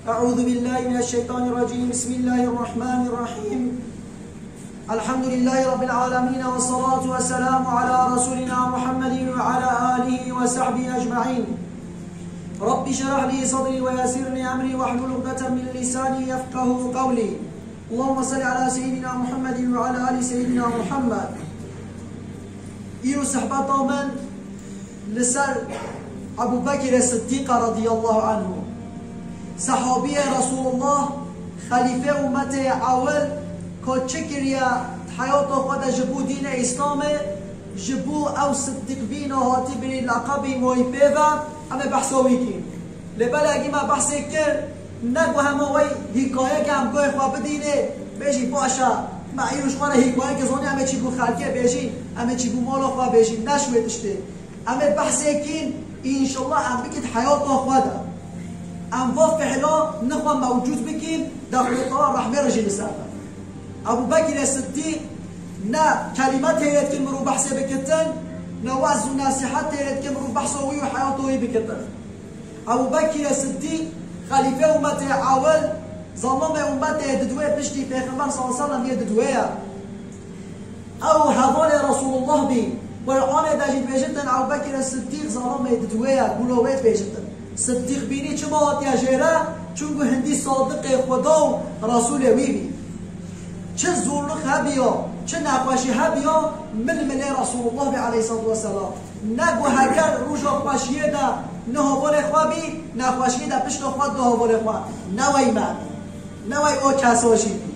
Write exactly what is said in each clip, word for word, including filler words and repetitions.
أعوذ بالله من الشيطان الرجيم. بسم الله الرحمن الرحيم. الحمد لله رب العالمين، والصلاة والسلام على رسولنا محمد وعلى آله وصحبه أجمعين. رب اشرح لي صدري ويسر لي أمري واحلل عقدة من لساني يفقهوا قولي. اللهم صل على سيدنا محمد وعلى آل سيدنا محمد. Îro sehbeta min li ser Ebû Bekirê Siddîqa radiyallahu anhu, sehabiyê Resulullah, xelîfê ummetê ewil, ku çi kiriye di heyata xwe de ji bo dînê Îslamê, ji bo ew Siddîqbîna hatî birî leqebî moyî pê ve, em ê behsa wî kîn. Lê belê me behsê kir, ne ku hema wey hîkayeke em guhê xwe bidînê, bêjî baş e, me îro ji xwe re hîkayeke zanî, em ê çî bo xelkê bêjîn, em ê çî bo mala xwe bêjîn, ne ji wê tiştê. Em ê behsê kîn, înşallah em bikît heyata xwe de. Em va fihla nixwe mewcûd bikîn, dexwê Teala rehmê re jî li ser be. Ebû Bekirê Siddîq ne kelîme têrê dikin mirov behsê bikitin, ne wez û nesîhet têrê dikin mirov behsa wî û heyata wî bikitin. Ebû Bekirê Siddîq, xelîfê ummetê ewil, zelamê ummetê didwê piştî Pêxember sallallahu aleyhi ve sellem yê didwê ye. Ew hevalê Resulullah bî. Qur'anê de jî dibêjitin Ebû Bekirê Siddîq zelamê didwê ye, gula wê dibêjitin. Siddîqbînî çima hatiye jê re? Çunku hindî sadiqê Xuda û Resulê wî bî. Çi zorluk hebiya, çi nexweşî hebiya, mil milê Resulullah bî aleyhissalatu vesselam. Ne ku heger roja xweşiyê de ne havalê xwe bî, nexweşiyê de pişta xwe da havalê xwe. Ne wey me bî. Ne wey o kesa jî bî.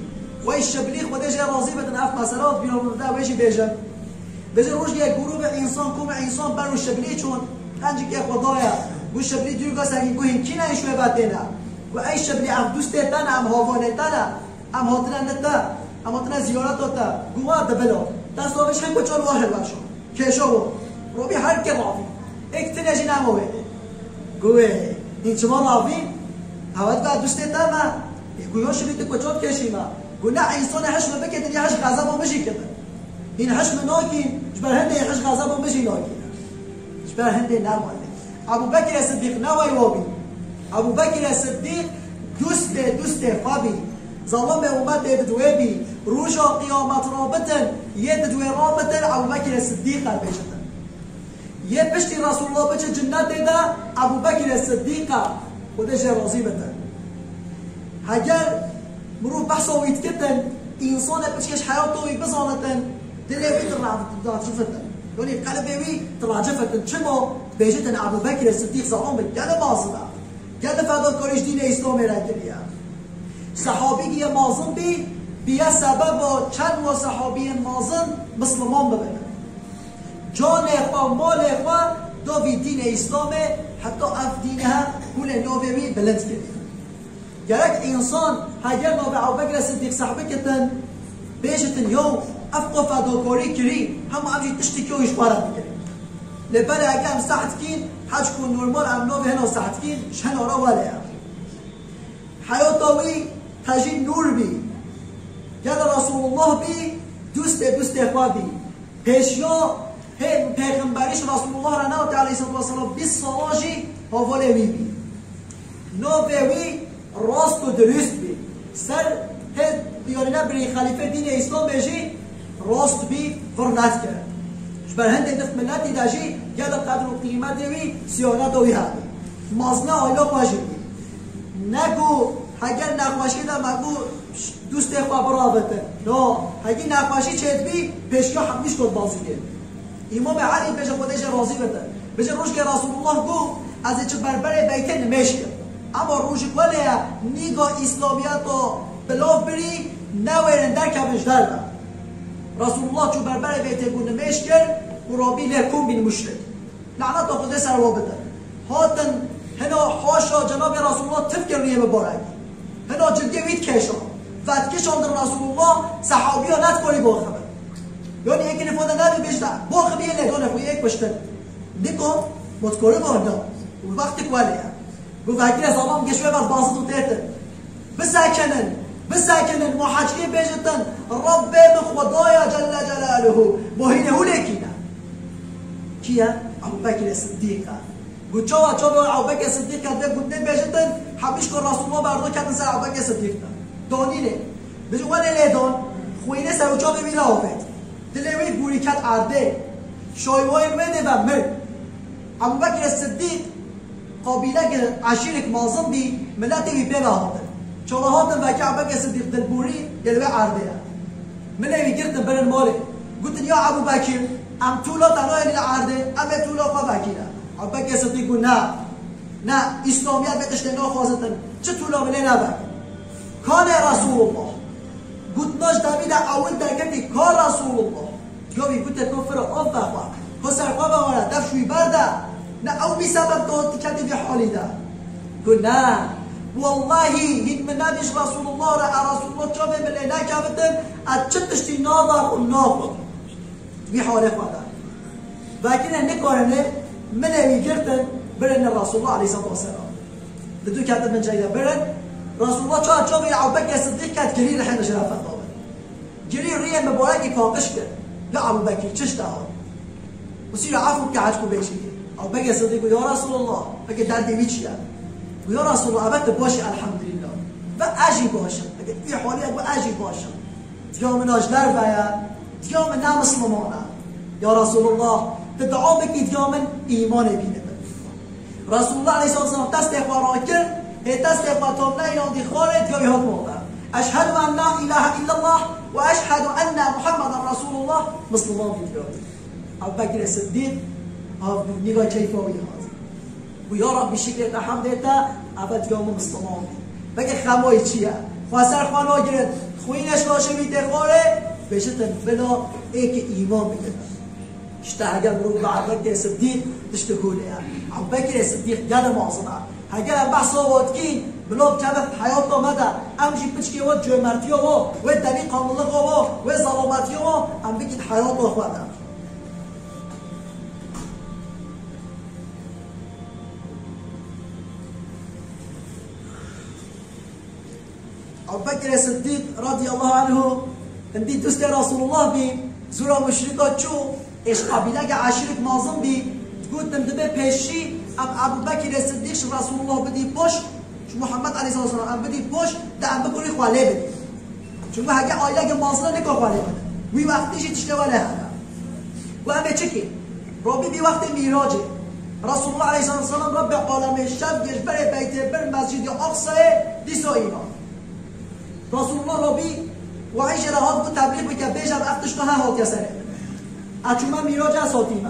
Wey şiblî Xwedê jê razî bidin, ev mesela bîra min de wê jî bêjin. Bêjin rojgê grûbê însan, komê însan ber û şiblî çûn, qencikê xwe daye. Gu şiblî dûr ve serî, gu hîn kî ne îş wê ve têne. Gu ey şiblî ev dûstê te ne, em havalê te ne. Em hatine li te, em hatine ziyareta te. Gu wa dibilo. Dest avêş hek ku çar wa hilweşo. Kêşo wo. Robî her ke ravî. Ek tine jî namo wê. Gu wê. Hîn çima ravî? Hewet ve dustê te me. Ê gu yo şirî tu ku çot keşî me. Gu ne însonê hişme bike, dinya hiş xezeba min jî kete. Hîn hişme nakî, ji ber hindê hiş xezeba min jî nakî. Ji ber hindê nermale. Ebû Bekirê Siddîq ne wey wa bî. Ebû Bekirê Siddîq dustê dustê xwe bî. Zalimê umetê didwê bî. Roja qiyamet rabitin, yê didwê rabitin, Ebû Bekirê Siddîq e bêjitin. Yê piştî Resulullah biçe cinnetê de, Ebû Bekirê Siddîq e. Xwedê jê razî bite. Heger mirov behsa wî dikitin, însanê piçkeş heyata wî bizanitin, dilê wî diracifetin. Yanî qelbê wî diracifetin. Çima? Bêjitin Ebû Bekirê Siddîq zelam bi gelê mezin e. Gelê fedakarî ji dînê Îslamê re kiriye. Sehabî giye mezin bî, biye sebeba çend wa sehabiyên mezin misliman bibin. Canê xwe, malê xwe da vî dînê Îslamê, heta ev dîne hûlê navê wî bilind kiriye. Gerek însan heger navê Ebû Bekirê Siddîq seh bikitin, bêjitin, yow, ev qo fedakarî kirî, hema em jî tiştekî wî ji xwe re bikirin. Lê belê heke em seh dikîn, heçku normal em navê hena seh dikîn, ji hena re wele ye. Heyata wî tejî nûr bî. Gelê Resulullah bî, dustê dustê xwe bî. Pêşiya hê pêxemberî ji Resulullah re newte aleyhissalatu vesselam bîst sala jî havalê wî bî. Navê wî rast û dirust bî. Ser hê diyarîne birî xelîfê dînê Îslamê jî rast bî, vir nedike. Ji ber hindê di miletî de jî gelek qedr û qîmetê wî, siyaneta wî hebî. Mezine aîla xwe jî bî. Ne ku heger nexweşiyê de me ku dustê xwe biravitin. No, hegî nexweşî çêdibî, pêşiya hemî ji xwe dibazî kir. Îmamê Elî bêje Xwedê jê razî bite. Bêje rojkê Resulullah got, ez ê çi berberê beytê nimêj kim. Ema rojik wele ye, nîga îslamiyeta bilav birî, newêrin derkevin ji derve. Resulullah çû berberê beytê got nimêj kir û rabî lê kom bîn muşrik. Laneta Xwedê ser we bide. Hatin hina haşa cenabê Resulullah tiv kir rûyê mibarek. Hina cilgê wî dikêşa. Vedikişandin Resulullah, sehabiya nedikarî biaxivin. Yanî yekî li xwe de nebî bêjde, biaxivî yê lêdanê xwe yê kuştin. Niko, mutkorî biaxivin. Û wextê ku wele ye. Got vekirê zaman geş wê bes bazit û têtin. Bisekinin, bisekinin, muhacirê bêjitin, Rabbê min Xwedaya Celle Celaluhu, bo hînê hûlê kî ne? Kî ye? Ebû Bekirê Siddîq e. Got, çawa çavê Ebubekir Sidîq ket vê gotinê bêjitin, hemî ji ku Resûlullah berdo ketin ser Ebubekir Sidîq de. Danînê. Bijî wenê lê dan, xwînê ser û çavê wî re avêt. Dilê wî borî ket erdê. Şayîwayên wê dê ve mir. Ebubekir Sidîq, qabîlek, eşîrek mezin bî, miletê wî pê ve hatin. Çawa hatin vekê Ebubekir Sidîq dilborî, yê li wê erdê ye. Milê wî girtin birin malê. Gotin, ya Ebubekir, em tûla te nayênî li erdê, em ê tûla xwe vekî ne. Ebubekir Sidîq got, ne. Ne, Îslamiyet vê tiştê naxwazitin. Çi tûla milê nevek. Kanê Resûlullah. Gotina ji devî de ewil derketî, ka Resûlullah. Gavî gote, ko fira av vexwe. Ko ser xwe ve were, dev ji wî berde. Ne ew bî sebeb da tu ketî vî halî de. Got, ne. Wellahî, hîn min nebî ji Resûlullah re, e Resûlullah çavê min lê nekevitin, ez çi tiştî nadarxim naxwim. Vî halê xwe de. Vekirê nikarine milê wî girtin, birine Resûlullah aleyhisselatu vesselam. Di du ketin bin ceyde birin, Resûlullah çar çavê Ebubekir Sidîq ket girî rihê min ji re feda bin. Girî riyê mibarekî paqij kir. Ya Ebubekir, çi ji te hat? Wî sîra efû bike, hec ku bêjî. Ebubekir Sidîq got, ya Resûlullah, pekê derdê wî çi ye? Got, ya Resûlullah, eve tu baş î, elhamdulillah. Ve ez jî baş im. Pekê tu vî halî ye, got, ez jî baş im. Diya min a ji derve ye, diya min ne misliman e. Ya Resûlullah, tu dua bikî diya min îmanê bîne min. Resûlullah aleyhisselatu vesselam destê xwe rakir, hê destê xwe tam neylandî xwarê, diya wî hat mala. Eşhedû en la îlahe illallah ve eşhedû enne Muhammeden Resûlullah, misliman bî diya wî. Ebubekirê Sidîq, av nîva keyfa wî hat. Got, ya Rabbî, şikrê te, hemdê te, eve diya min misliman bî. Pekê xema wî çi ye? Xwe ser xwe nagirin, xwînê ji laşê wî tê xwarê, bêjitin bila êkê îman bigire. Ji te heger mirov bi Ebubekirê Sidîq tiştê holê ye. Ebubekirê Sidîq gelê mezin e. Heger em behsa wa dikîn, bila bikeve heyata me de, em jî piçkê wa cömertiya wa, wê devî kamillixa wa, wê zelametiya wa, em bikîn heyata xwe de. Ebubekirê Sidîq radiyallahu anhu hindî dostê Resûlullah bî, zûra muşrika çû, ê ji qabîleke eşîrek mezin bî, digotin, dibê pêşî em Ebubekirê Sidîq ji Resûlullah bidî paş, ji Muhammed aleyhisselatu vesselam em bidî paş, de em bikurî xwe lê bidî. Çunku heke aîleke mezin e nikar xwe lê bide. Wî wextî jî tiştê we lê hene. Û em ê çi kî? Rabî bî wextê Mîracê. Resulullah aleyhisselatu vesselam Rabbê alemê şev gê ji berê beytê bir Mescîdê Aqsayê dîsa îna. Resulullah Rabî wahî jê re hat, got teblîx bike, bêje ev tişta he hatiye serê min. Ez çûme Mîracê, ez hatîme.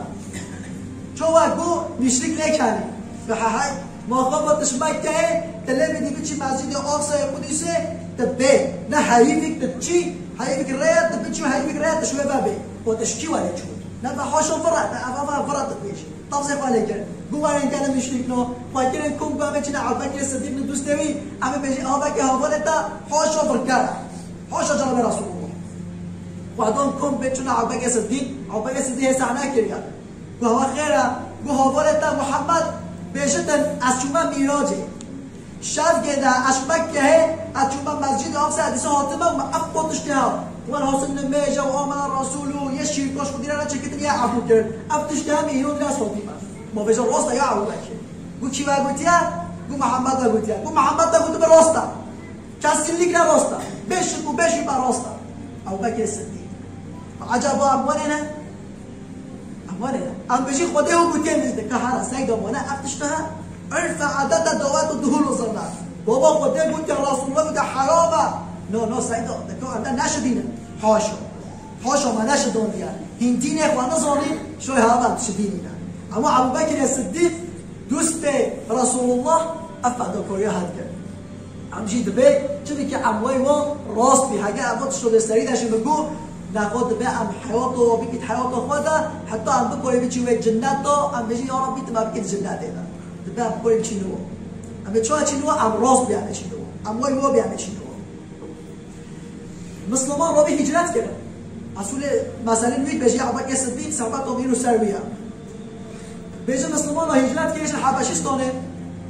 Çawa got müşrik lê kenî. Bi hehay, ma xwe got tu ji Mekkeyê, tu lê bidî biçî Mescîdê Aqsayê Qudusê, tu bê. Ne heyîvik tu çî, heyîvik rê ye, tu biçî û heyîvik rê ye, tu ji wê ve bê. Got tu ji kî welê çû? Ne ve haşa vira, ne eva ve vira tu bêjî. Tavzê xwe lê kir. Got werin gelê müşrik no, xwe kirin kom, got em ê çine Ebubekirê Sidîq ni dustê wî, em ê bêjî avekê havalê te, haşa virkere. Haşa cenabê Resulullah. Xwe dan kom bê çûne Ebubekirê Sidîq, Ebubekirê Sidîq hê sehne kiriye. Got hewa xêr e, got havalê te Muhammed, bêjitin ez çûme Mîracê. Şev gê de ez ji Mekkehê, ez çûme Mescîdê Aqsa, ez dîsa hatime û me ev qo tiştê hat. Welhasil nimêje û amena Resûl û yê şîrkoş xwe dîre neçêkitin yê efû kirin. Ev tiştê hemî îro dîre ez hatime. Ma vêje rast e ya Ebubekir. Got kî we gotiye? Got Muhammed we gotiye. Got Muhammed te gotibe rast e. Kesinlikle rast e. Bê şik û bê şübhe rast e. Ebubekir Sidîq. Ecaba em wenê ne? Em wenê ne? Em bijî Xwedê û gotiye nizde. Ka hera seyda wane ev tişt he. Urfe, adete, dawet û duhul û zirna. Baba Xwedê gotiye, Resulullah gotiye, heram e. No, no, seyda, de ka em de neşidînin. Haşa. Haşa me neşidandiye. Hîn dînê xwe nizanîn, şoy hava tişidînîne. Ama Ebubekirê Sidîq, dustê Resulullah, ev fedakariya hat kir. Em jî divê çi bike em wey wan rast bî. Heke ev tişt li serî de jî min got, nexwe divê em heyata we bikît heyata xwe de, heta em bikorê biçî wê cinnet de, em bêjî ya Rabbî tu me bikît cinnetê de. Divê em bikorê biçî niwa. Em ê çawa çî niwa? Em rast bî em ê çî niwa. Em wey wa bî em ê çî niwa. Misliman Rabî hicret kirin. Esulê meselin wî bêjî Ebubekir Sidîq, sebeta mîr û ser wî ye. Bêje Mislimana hicret kir ji Hebeşistanê.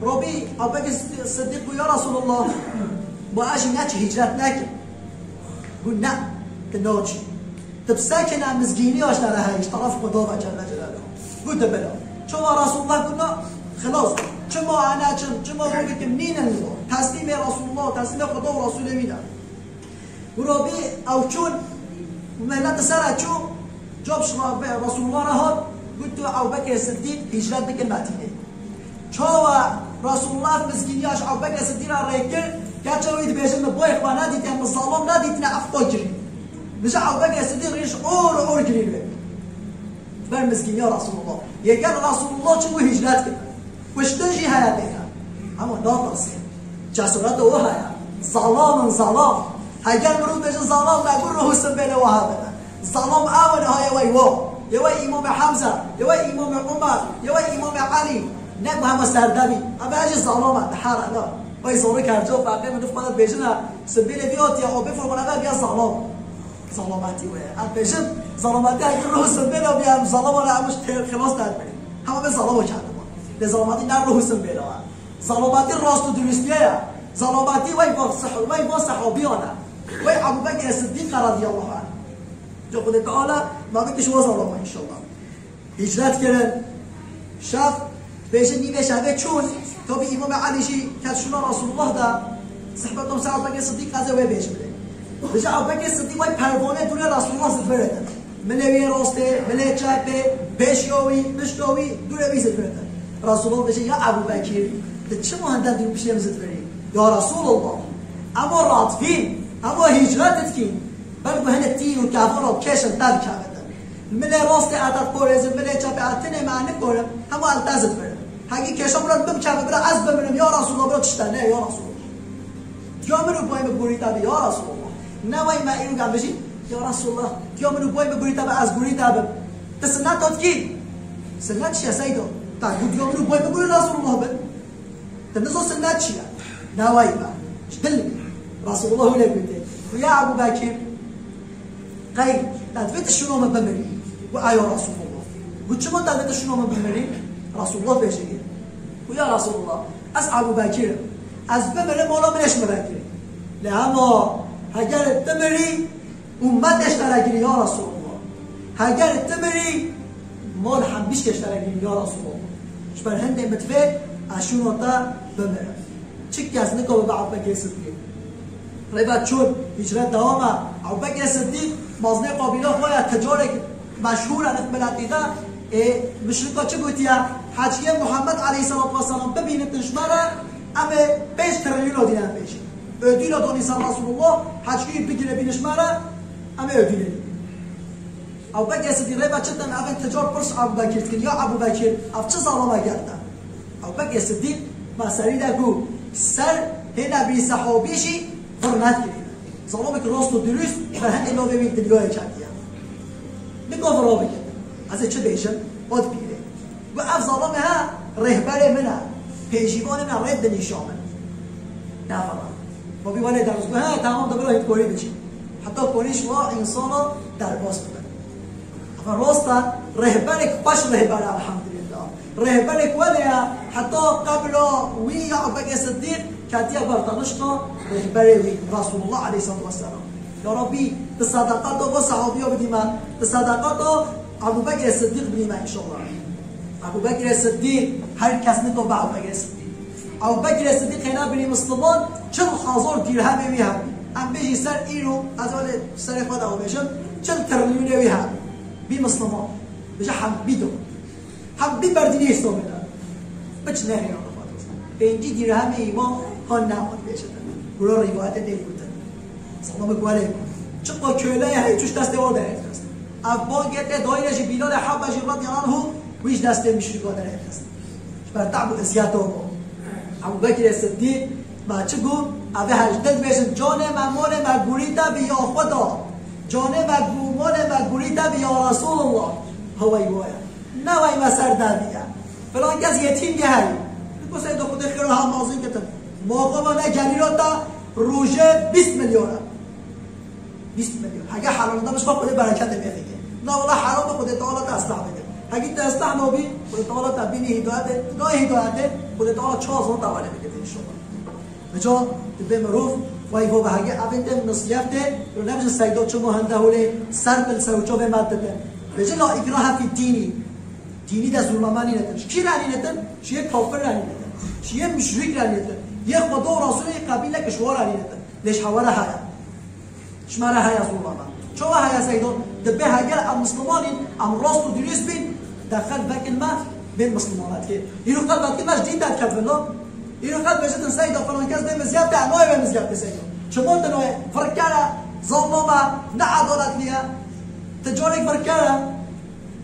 Rabî Ebubekir Sidîq got, ya Resulullah, ma ez jî neçî hicret nekim? Got, ne, tu naçî. Tu bi sekine mizgîniya ji te re heye, ji teref Xuda ve Celle Celaluhu. Got, tu bila. Çawa Resulullah got, na, Xelas, çima ana çim, çima ro bikim, nînin ro. Teslîmê Resulullah, teslîmê Xweda û Resulê wî ne. Û rabî ew çûn, mehlet ser çû, cop şima Resulullah re hat, got tu Ebu Bekir Siddîq hicret bikin Medînê. Çawa Resulullah mizgîniya ji Ebu Bekir Siddîq re rê kir, gerçe wî dibêjin, min boyê xwe nedîtiye, min zalam nedîtine, ev xwe kirî. Dije Ebu Bekir Siddîq rîş or or kirî wê. Ber mizgîniya Resulullah. Yê gel Resulullah çi bû hicret kir. Kuştin jî heye pê ye. Ama natasê. Cesureta o heye. Zalam in, zalam. Heger mirov bêjin zalam, ne gur ruh û simbêlê wa hebine. Zalam ew in, ha yê wey wo. Yê wey Îmamê Hemze, yê wey Îmamê Umar, yê wey Îmamê Elî. Ne ku hema serdemî. Ev her jî zalam e, dihara ne. Wey zorik her co feqê min nif xwe de dibêjin e. Simbêlê vî hatiye, o bê formana ve viya zalam. Zalamatî we. Em bêjin, zalamatî eger ruh simbêlo bîya, em zalama re em ji tê xilas derberî. Hema vê zalama kerdima. Lê zalamatî ne ruh simbêlo e. Zalamatî rast û dirustî ye. Zalamatî wey van seh-, wey van sehabiyan e. Wey Ebu Bekir Siddîq radiyallahu anh. Ca Xwedê Teala ma bikiş wa zalama inşallah. Hicret kirin. Şev, bêjin nîvê şevê çûn. Tabî Îmamê Elî jî ket şûna Resulullah de. Sehbet Tom ser Ebubekir Siddîq ez ê wê bêjim lê. Dije Ebubekir Siddîq wey pervanê dûrê Resulullah zidvirêtin. Milê wî rastê, milê çepê, pêşiya wî, pişta wî, dûrê wî zidvirêtin. Resulullah bêje ya Ebubekir, tu çima hende dûr piştê min zidvirî? Ya Resulullah, ema radvîn, ema hicret dikîn. Belku hinek tîr û kefan û kêşin te dikevin. Milê rastê ez te dikorêzim, milê çepê ez tinê me nikorim, hema ez te zidvirim. Hegî kêşa min re bimkeve bira ez bimirim, ya Resulallah, bira tişt e, ne, ya Resulallah. Diya min û boyê min gurî te bi, ya Resulallah. Ne wey me îro gel bijî, ya Resulallah, diya min û boyê min gurî te bi, ez gurî te bim. Ti sinnet dot kî? Sinnet çi ye Seydo? Te got diya min û boyê min gurî Resulallah bin. Te nizo sinnet çi ye? Dawayî be. Ji dil bî. Resulullah wile gote. Û ya Ebu Bekir, qey, te divê tu şûna min bimirî? Û eyo Resulullah. Û çima te divê tu şûna min bimirî? Resulullah bêje. Û ya Resulullah, ez Ebu Bekir im. Ez bimirim, mala min ê ji min re kirî. Lê hema, heger tu mirî, Ummet ê ji te re girî ya Resulullah. Heger tu mirî, mal hembî ji te re girî ya Resulullah. Ji ber hindê min divê ez şûna te bimirim. Çi kes nikare bi Ebubekir Siddîq. Rêve çûn, hicret dewam e. Ebubekir Siddîq, mazinê qabîla xwe ye, ticarek meşhûr e li miletî de. Ê, muşrika çi gotiye? Heciyê Muhammed aleyhisselatu vesselam bibînin ji me re, em ê pênc trilyona dînar bêjin. Ödüle donî ser Resulullah, hecî bigire bîne ji me re, em ê ödüle. Ebu Bekir Siddîq rêve çi tên, evên ticar pirs Ebu Bekir dikin, ya Ebu Bekir, ev çi zalama gerte? Ebu Bekir Siddîq, meselî de ku ser hêne bî sehabî jî vir nedikirî. Zalamek rast û dirust, ber hindê navê wî dinyayê ketiye. Nika vira bikin. Ez ê çi bêjim? Ot bîrê. Got, ev zalame he, rêhberê min e. Pêşîvanê min e, rê dinîşa min. Nefera. Babî welê derbas. Got, he, tamam, da bira hît korî biçî. Heta korî şiwa însana derbas bibe. Ev rast e, rêhberek xweş rêhber e, elhamdülillah. Rêhberek welê ye, heta qebra wî ya Ebubekir Siddîq ketiye ber tanişka rêhberê wî, Resulullah aleyhissalatu vesselam. Ya Rabbî, tu sedeqeta bo sehabiya bidî me, tu sedeqeta Ebu Bekirê Siddîq bidî me înşallah. Ebu Bekirê Siddîq, her kes niko be Ebu Bekirê Siddîq. Ebu Bekirê Siddîq hêna bînî Misliman, çil hezar dîrhemê wî hebî. Em bêjî ser îro, ez wele serê xwe de bêjim, çil trilyonê wî hebî. Bî Misliman. Bêje hembî do. Hembî berdînî Îslamê de. Piç nehêla xwe dost. Pêncî dîrhemê îman han nehat bêje te. Gura rîwayetê tê gotin. Salamê ku welê. Çiqa köleyê hey çûş destê wa derê xist. Ev bangê tê dayîne jî Bîlalê Hebe jî radiyallahu anhu wî ji destê müşrîka derê xist. Ji ber te'b û eziyeta wan. Ebu Bekirê Siddîq, ma çi got? Ev ê her ji dil dibêjin, canê me, malê me gurî te bi ya Xweda. Canê me, gu-, malê me gurî te bi ya Resulullah. Hewey waye. Ne wey me ser devî ye. Filan kes yetîm ye hey. Niko Seydo Xwedê xêra ha mazin kitin. Ma xwe ne gelîra te rojê bîst milyar e. Bîst milyon. Hege helal da bişka Xwedê bereketê pê dike. Na wala helal be Xwedê Teala te islah bike. Hegî te islah nabî, Xwedê Teala te bînî hidayetê, tu nayê hidayetê, Xwedê Teala çawa zon te wele bike înşallah. Meca dibe mirov, vay vo be hege evên te nesiyev te, ro nebijin Seydo çimo hende holê, ser bil ser uço ve me dide. Bejin la ikrahe fî dînî. Dînî de zûrlama nînetin. Ji kî re nînetin? Ji yê kafir re nînetin. Ji yê muşrîk re nînetin. Yê Xweda û Resûlê qebîl neke ji wan re nînetin. Lê ji hewa re heye. Ji me re heye zûrlama. Çawa heye Seydo? Dibe heger em misliman in, em rast û dirûst bin, de xelk vekin me bên mislimanetiyê. Îro xelk vekin me ji dîn derkevin lo. Îro xelk bêjitin Seydo filan kes bê mizgefte, em nayê wê mizgefte Seydo. Çima tu nayê? Virkere, zalma me, ne edaletliye. Ticaret virkere.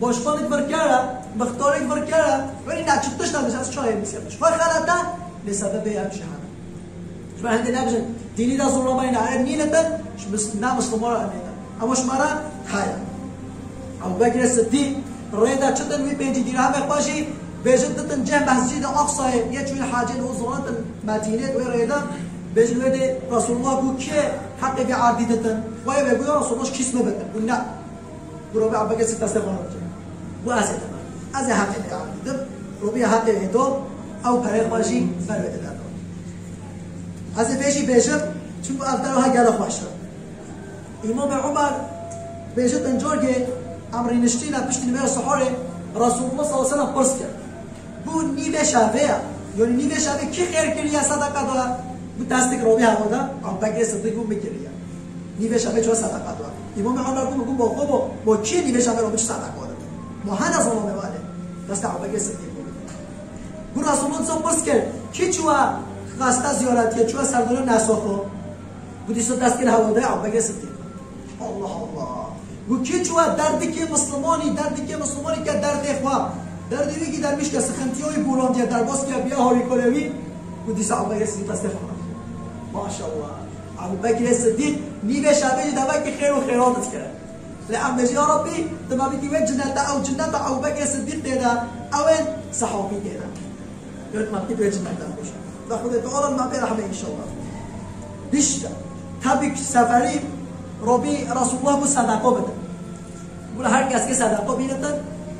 Başkanê virkere, mixtarê virkere, wê ne çi tişt nebêje, ez çayê misket. Ji xwe xelet e, lê sebebê em jî hene. Ji ber hindê nebêjin, dînî de zorlamayî ne, ev nîne te, ji mis-, ne Misliman re nîne. Ama ji me re heye. Ebu Bekirê Siddîq, rê de çitin wî pêncî dîrhemê xwe jî, bêjin ditin cih Mescîdê Aqsayê, yê çûyî hecê li hû ziratin Medînê, wê rê de, bêjin wê dê Resulullah bû kê heqê vê erdî ditin. Xweyê vê bû ya Resulullah ji kîs me bitin. Bû ne. Got, Robî Ebubekir Sidîq destê xwe navê. Got, ez ê dime. Ez ê heqê vê erdî dim. Robî heqê vê do. Ew perê xwe jî ber wê dide do. Ez ê vê jî bêjim, çimkû ev derew ha gelo xweş e. Îmamê Umer bêje din corgê em rîniştîne piştî nimêra sihorê Resulullah sallallahu aleyhi ve sellem pirs kir. Bû nîvê şevê ye. Yanî nîvê şevê kî xêr kiriye sedeqa da? Bû destê robî hewa da, Ebubekirê Sidîq bû min kiriye. Nîvê şevê çûye sedeqa da. Îmamê Umer bû, bû bo xwe bo, bo kî nîvê şevê robî çû sedeqa da? Bo hene zalomê wale. Destê Ebubekirê Sidîq bû. Bû Resulullah pirs kir, kî çûye xeste ziyaretiyê, çûye serdana nesa xwe? Bû dîsa dest kir hewa da Ebubekirê Sidîq. Allah Allah. Got, kî çûye derdikê Mislimanî, derdikê Mislimanî ke derdê xwe, derdê wî kî dermîş ke, sixintiya wî bûrandiye, derbas kiriye, biya harîkolê wî. Got, dîsa Ebubekirê Sidîq destê xwe. Maşallah. Ebubekirê Sidîq nîvê şevê jî devekî xêr û xêrat dikire. Lê em bêjin, ya Rabbî, tu me bikî wê cinneta, ew cinneta Ebubekirê Sidîq tê de, ew ên sehabî tê de. Gör ma pît wê cinnetdan bêje. Ve Xwedê Teala ma pê rehme înşallah. Pişt Tebûk seferî Robî Resulullah bû sedeqa bidin. Bû her kes ke sedeqa bînitin,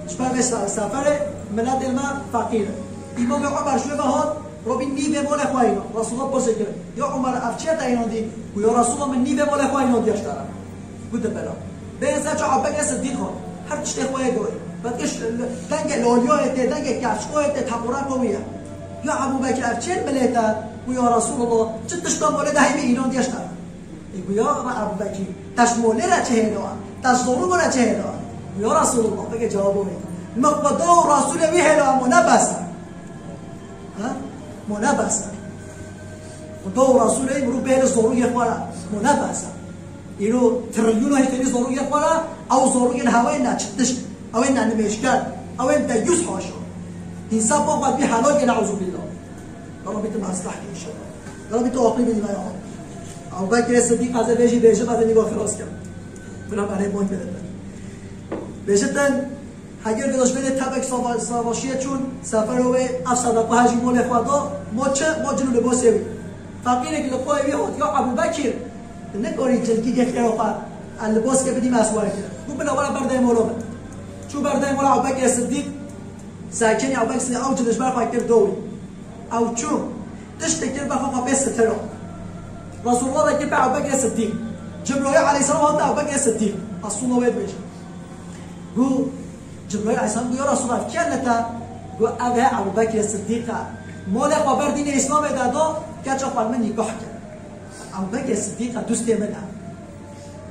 ji ber vê se-, seferê miletê me feqîr in. Îmamê Umer şûye ve hat, Robî nîvê malê xwe îna. Resulullah pirsê kir, ya Umer, ev çi te înandî? Got, ya Resulullah, min nîvê malê xwe înandiye ji te re. Got, bela. Bê ser çawa Ebubekirê Sidîq hat. Her tiştê xwe yê doyê. Vetiş, dengê loliyayê tê, dengê kevçikoyê tê, tequreka wî ye. Ya Ebubekir, ev çi milê te? Got, ya Resulullah, çi tişta malê de heyvî înandiye ji te re. Ê got, ya Ebubekir, te ji malê re çi hêla? Te ji zorû re çi hêla? Got, ya Resulullah, veke cewaba wê. Min Xweda û Resulê wî hêla, min ne bes e. Ha? Mo ne bes e. Xweda û Resûlê mirov bêhêle zorûyê xwe re. Mo ne bes e. Îro trilyona hêtênî zorûyê xwe re, ew zorûyên hewayê ne çi tişt, ew ên ne nimêjker, ew ên deyûs haşa. Însan xwe xwe bî helal ye, neuzubîllah. Ya Rabbî tu me esleh ke înşallah. Ya Rabbî tu aqlî bidî me ya Rabbî. Ebubekirê Sidîq ez ê vê jî bêjim, ez ê nîva xilas kim. Bila berê boy bide. Bêjitin, Heger di dijminê Tebûk sava-, savaşiyê çûn, sefero wê ev sedeqa hejî molê xwe da, mo çi, mo cil û libosê wî. Feqîrek li xwe wî hot, ya Ebû Bekir, tu nikarî cilkî dê xêra xwe, e, liboske bidî me ez were kir. Got, bila were berdayê mola min. Çû berdayê mola Ebû Bekirê Sidîq, sekinî Ebû Bekir Sidîq ew cil ji ber xwe kir do wî. Ew çû, tiştê kir be xwe xwe pê sitira. Resulullah re kir pê Ebû Bekirê Sidîq. Cibraîl aleyhisselam hate Ebû Bekirê Sidîq. Resulullah wê dibêje. Got, Cibraîl aleyhisselam got, ya Resulallah, ev kî ne te? Got, ev he Ebû Bekirê Sidîq e. Malê xwe ber dînê Îslamê de da, keça xwe li min nîkah kir. Ebû Bekirê Sidîq e, dostê min e.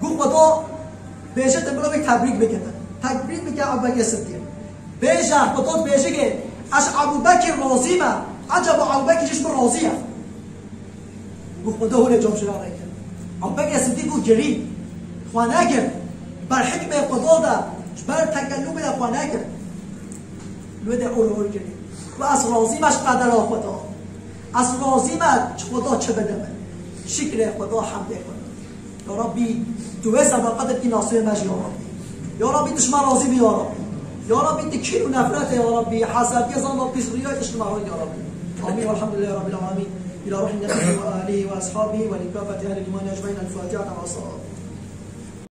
Got, Xweda bêje te mirovek tebrîk bike te. Tebrîk bike Ebû Bekirê Sidîq. Bêje, Xweda dibêje ke ez ji Ebû Bekir razî me. Ecaba Ebû Bekir ji min razî ye? Got, Xweda hûn ê cam ji re rêkin. Ebû Bekirê Sidîq got, girî. Xwe negir. Ber hikmê Xweda de, ji ber tekellumê de xwe negir. Li wê de ûr ûr kirî. Got, ez razî me ji qedera Xweda. Ez razî me ji Xweda çi bide min. Şikrê Xweda, hemdê Xweda. Ya Rabbî, tu wê sedeqa dikî nasibê me jî ya Rabbî. Ya Rabbî, tu ji me razî bî ya Rabbî. Ya Rabbî, tu kîn û nefretê ya Rabbî, hesediye, zalma, pîsriya, tu ji me razî ya Rabbî. Amîn. Velhamdülillahi Rabbil alemin. Ila ruhi nebiyyi ve alihi ve ashabihi ve li kafeti ehlil imani ecmaîn. El Fatiha ve salam.